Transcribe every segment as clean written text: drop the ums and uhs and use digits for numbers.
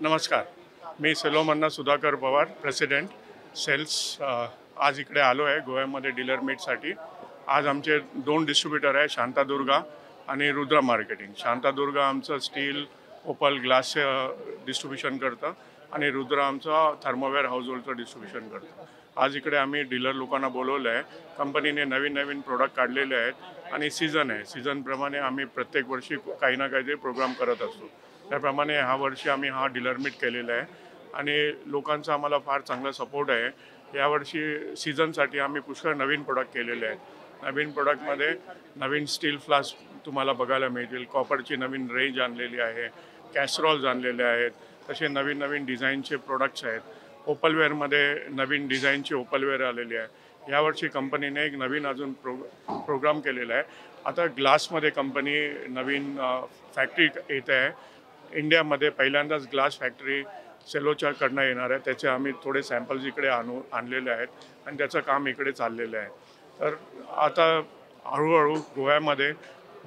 नमस्कार, मी सेलोमधनं Sudhakar Pawar, president sales. आज इकडे आलो आहे गोव्यामध्ये डीलर मीटसाठी. आज आमचे दोन डिस्ट्रीब्युटर आहे, शांतादुर्गा आणि रुद्रा मार्केटिंग. शांतादुर्गा आमचं स्टील, ओपल, ग्लास डिस्ट्रीब्युशन करतं आणि रुद्रा आमचं थर्मोवेअर हाऊसहोल्डचं डिस्ट्रीब्युशन करतं. आज इकडे आम्ही डीलर लोकांना बोलवलं आहे. कंपनीने नवीन नवीन प्रोडक्ट काढलेले आहेत आणि सीझन आहे. सीझनप्रमाणे आम्ही प्रत्येक वर्षी काही ना काहीतरी प्रोग्राम करत असतो. त्याप्रमाणे ह्या वर्षी आम्ही हा डीलर मीट केलेला आहे आणि लोकांचा आम्हाला फार चांगला सपोर्ट आहे. यावर्षी सीझनसाठी आम्ही पुष्कळ नवीन प्रोडक्ट केलेले आहेत. नवीन प्रोडक्टमध्ये नवीन स्टील फ्लास्क तुम्हाला बघायला मिळतील, कॉपरची नवीन रेंज आणलेली आहे, कॅसरॉल्स आणलेले आहेत, तसे नवीन नवीन डिझाईनचे प्रोडक्ट्स आहेत. ओपलवेअरमध्ये नवीन डिझाईनची ओपलवेअर आलेली आहे. यावर्षी कंपनीने एक नवीन अजून प्रोग्राम केलेला आहे. आता ग्लासमध्ये कंपनी नवीन फॅक्टरी येत आहे. इंडियामध्ये पहिल्यांदाच ग्लास फॅक्टरी सेलोच्याकडनं येणार आहे. त्याचे आम्ही थोडे सॅम्पल्स इकडे आणलेले आहेत आणि त्याचं काम इकडे चाललेलं आहे. तर आता हळूहळू गोव्यामध्ये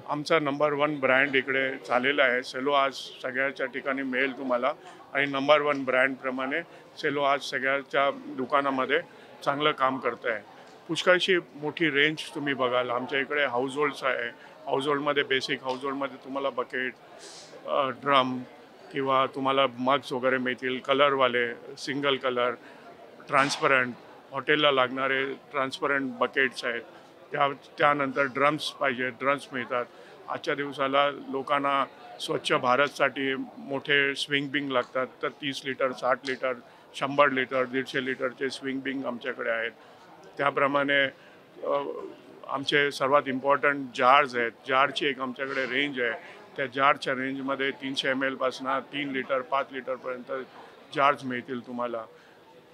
आमचा नंबर 1 ब्रँड इकडे चाललेला आहे. सेलो आज सगळ्याच्या ठिकाणी मिळेल तुम्हाला आणि नंबर 1 ब्रँडप्रमाणे सेलो आज सगळ्याच्या दुकानामध्ये चांगलं काम करतं आहे. पुष्कळशी मोठी रेंज तुम्ही बघाल. आमच्या इकडे हाऊसहोल्ड्स आहे. हाऊसहोल्डमध्ये बेसिक हाऊसहोल्डमध्ये तुम्हाला बकेट, ड्रम किंवा तुम्हाला मग्स वगैरे मिळतील, कलरवाले, सिंगल कलर, ट्रान्सपरंट, हॉटेलला लागणारे ट्रान्सपरंट बकेट्स आहेत. त्यानंतर ड्रम्स पाहिजे, ड्रम्स मिळतात. आजच्या दिवसाला लोकांना स्वच्छ भारतसाठी मोठे स्विंग बिंग लागतात, तर 30 लिटर, 60 लिटर, 100 लिटर, 150 लिटरचे स्विंग बिंग आमच्याकडे आहेत. त्याप्रमाणे आमचे सर्वात इम्पॉर्टंट जार्स आहेत. जारची एक आमच्याकडे रेंज आहे. त्या जारच्या रेंजमध्ये 300 ml पासनं 3 लिटर, 5 लिटरपर्यंत जार्स मिळतील तुम्हाला.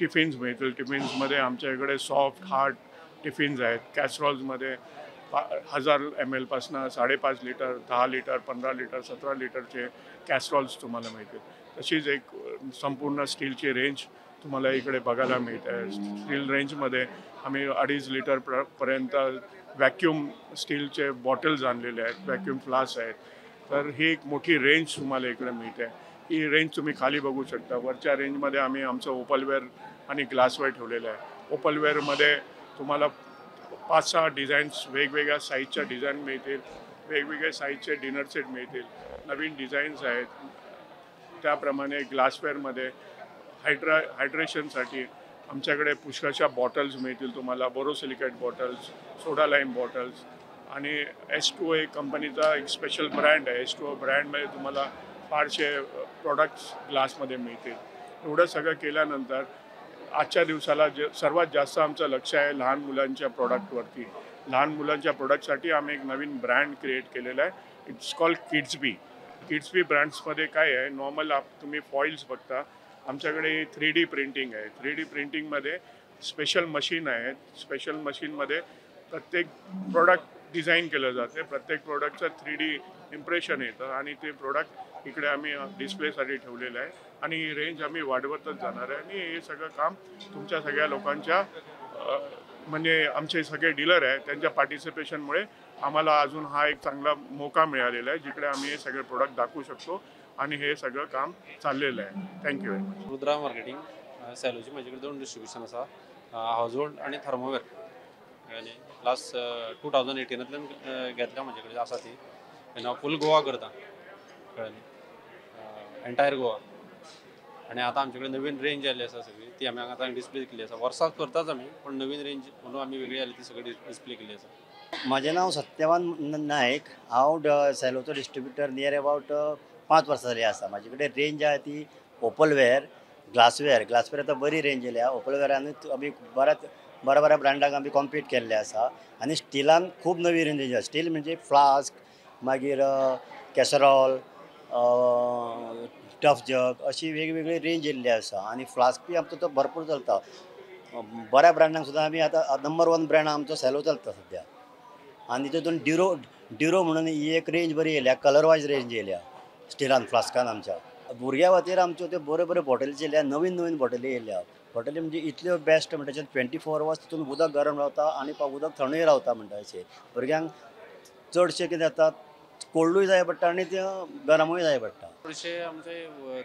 टिफिन्स मिळतील. टिफिन्समध्ये आमच्या इकडे सॉफ्ट, हार्ड टिफिन्स आहेत. कॅसरॉल्समध्ये 1000 ml पासनं 5.5 लिटर, 10 लिटर, 15 लिटर, 17 लिटरचे कॅसरॉल्स तुम्हाला मिळतील. तशीच एक संपूर्ण स्टीलची रेंज तुम्हाला इकडे बघायला मिळते आहे. स्टील रेंजमध्ये आम्ही 2.5 लिटर पर्यंत व्हॅक्यूम स्टीलचे बॉटल्स आणलेले आहेत, व्हॅक्यूम फ्लास्क आहेत. तर ही एक मोठी रेंज तुम्हाला इकडे मिळते. ही रेंज तुम्ही खाली बघू शकता. वरच्या रेंजमध्ये आम्ही आमचं ओपलवेअर आणि ग्लासवेअर ठेवलेलं आहे. ओपलवेअरमध्ये तुम्हाला 5-6 डिझाईन्स, वेगवेगळ्या साईजच्या डिझाईन मिळतील, वेगवेगळ्या साईजचे डिनर सेट मिळतील, नवीन डिझाईन्स आहेत. त्याप्रमाणे ग्लासवेअरमध्ये हायड्रेशनसाठी आमच्याकडे पुष्कळशा बॉटल्स मिळतील तुम्हाला, बोरोसिलिकेट बॉटल्स, सोडा लाईम बॉटल्स आणि S2A कंपनीचा एक स्पेशल ब्रँड आहे. S2O ब्रँडमध्ये तुम्हाला फारसे प्रोडक्ट्स ग्लासमध्ये मिळतील. एवढं सगळं केल्यानंतर आजच्या दिवसाला जे सर्वात जास्त आमचं लक्ष आहे लहान मुलांच्या प्रोडक्टवरती. लहान मुलांच्या प्रोडक्टसाठी आम्ही एक नवीन ब्रँड क्रिएट केलेला आहे. It's called Kidsbee. Kidsbee ब्रँड्समध्ये काय आहे, नॉर्मल तुम्ही फॉईल्स बघता, आमच्याकडे 3D printing आहे. 3D प्रिंटिंगमध्ये स्पेशल मशीन आहेत. स्पेशल मशीनमध्ये प्रत्येक प्रोडक्ट डिझाईन केलं जाते. प्रत्येक प्रोडक्टचं 3D impression येतं आणि ते प्रोडक्ट इकडे आम्ही डिस्प्लेसाठी ठेवलेलं आहे आणि ही रेंज आम्ही वाढवतच जाणार आहे. आणि हे सगळं काम तुमच्या सगळ्या लोकांच्या म्हणजे आमचे सगळे डीलर आहे त्यांच्या पार्टिसिपेशनमुळे आम्हाला अजून हा एक चांगला मौका मिळालेला आहे, जिकडे आम्ही हे सगळे प्रोडक्ट दाखवू शकतो आणि हे सगळं काम चाललेलं आहे. Thank you very much. Rudra marketing सॅलोची म्हजे कडेन 2 डिस्ट्रिब्युशन आसा, हाऊसहोल्ड आनी थर्मोवेअर. आनी लास्ट 2018 घेतल्या म्हजे कडेन आसा ती आनी हांव फूल गोवा करता, कळ्ळें न्ही, एंटायर गोवा. आनी आतां आमचे कडेन नवीन रेंज आयिल्ली आसा सगळी, ती आमी आतां डिस्प्ले केल्ली आसा. वर्साक करताच आमी, पूण नवीन रेंज म्हणून आमी वेगळी आयली ती सगळी डिस्प्ले केल्ली आसा. म्हजें नांव सत्यवान नायक. हांव सॅलोचो डिस्ट्रिब्युटर नियर अबावट 5 वर्सां जालीं आसा. म्हाजे कडेन रेंज आहा ती ओपलवेअर, ग्लासवेअर. ग्लासवेअर आतां बरी रेंज येयल्या. ओपलवेअरानूय आमी बऱ्याच बऱ्या बऱ्या ब्रँडाक आमी कॉम्पीट केल्ले आसा. आनी स्टिलान खूब नवी रेंज आसा. स्टील म्हणजे फ्लास्क, मागीर कॅसरॉल, टफ जग, अशी वेगवेगळी रेंज येयल्ली आसा. आनी फ्लास्क बी आमचो तो भरपूर चलता. बऱ्या ब्रँडांक सुद्दां आमी आतां नंबर 1 ब्रँड आमचो सॅलो चलता सद्या. आनी तितून डिरो म्हणून ही एक रेंज बरी येयल्या, कलर वायज रेंज येयल्या स्टिलान फ्लास्कान आमच्या. भुरग्यां खातीर आमच्यो त्यो बऱ्यो बऱ्यो बॉटल्स येयल्या, नवीन नवीन बॉटली येयल्या. बॉटली म्हणजे इतल्यो बेस्ट म्हणटा 24 अवर्स तितून उदक गरम रावता आनी उदक थंडूय रावता म्हणटा अशें. भुरग्यांक चडशें कितें जाता, कोल्डूय जाय पडटा आनी ते गरमूय जाय पडटा. चडशे आमचे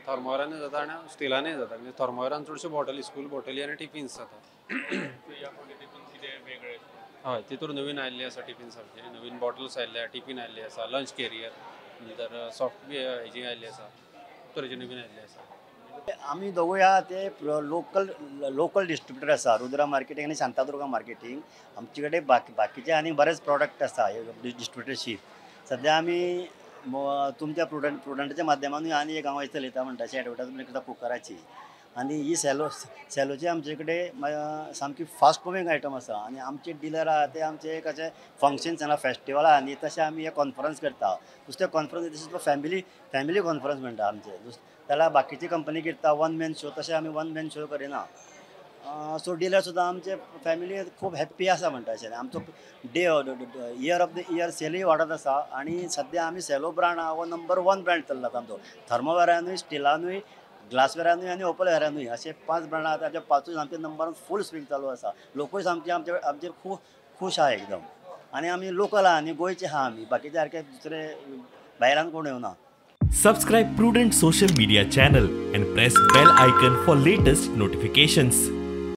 थर्मोवेरानूय जाता आनी स्टिलानूय जाता. म्हणजे थर्मोवेरान चडशे बॉटली, स्कूल बॉटली आनी टिफिन्स जाता. हय, तितूर नवीन आयिल्ले आसा टिफिन्स आमचे, नवीन बॉटल्स आयिल्ले, टिफीन आयिल्ले आसा, लंच कॅरियर, नंतर सॉफ्ट हेजी आयिल्ली आसा, खूब तरेचे नवीन आयिल्ले आसा. आमी दोगूय आहा ते लोकल लोकल डिस्ट्रिब्युटर आसा, रुद्रा मार्केटींग आनी शांतादुर्गा मार्केटींग. आमचे कडेन बाकीचे आनी बरेच प्रोडक्ट आसा डिस्ट्रिब्युटरशीप. सद्या आमी तुमच्या प्रुडंटाच्या माध्यमानूय आनी एक हांव चलयता म्हणटा अशें एडवर्टायजमेंट करता कुकराची. आनी ही सेलोची आमचे कडेन सामकी फास्ट मुवींग आयटम आसा. आनी आमचे डिलर आहा ते आमचे एक अशें फंक्शन्स आहा, फेस्टिवल आहा न्ही, तशें आमी हे कॉन्फरन्स करता. दुसरें कॉन्फरन्स दिस फॅमिली फॅमिली कॉन्फरन्स म्हणटा आमचे. जाल्यार बाकीची कंपनी करता वन मॅन शो, तशें आमी वन मॅन शो करिना. सो डिलर सुद्दां आमचे फॅमिली खूब हॅप्पी आसा म्हणटा अशें. आमचो day year of the year सेलूय वाडत आसा. आनी सद्या आमी सेलो ब्रांड आहा हो नंबर 1 ब्रँड चल्ला आमचो. थर्मोवेरानूय, स्टिलानूय, ग्लासवेरानूय आनी ओपलवेरानूय अशे 5 ब्रँड आहा. ताचे 5ूय सामके नंबर फूल स्विंग चालू आसा. लोकूय सामके आमचेर खूब खूश आहा एकदम. आनी आमी लोकल आहा आनी गोंयचे आहा आमी, बाकीचे सारके दुसरे भायल्यान कोण येवना. Subscribe Prudent social media channel and press bell icon for latest notifications.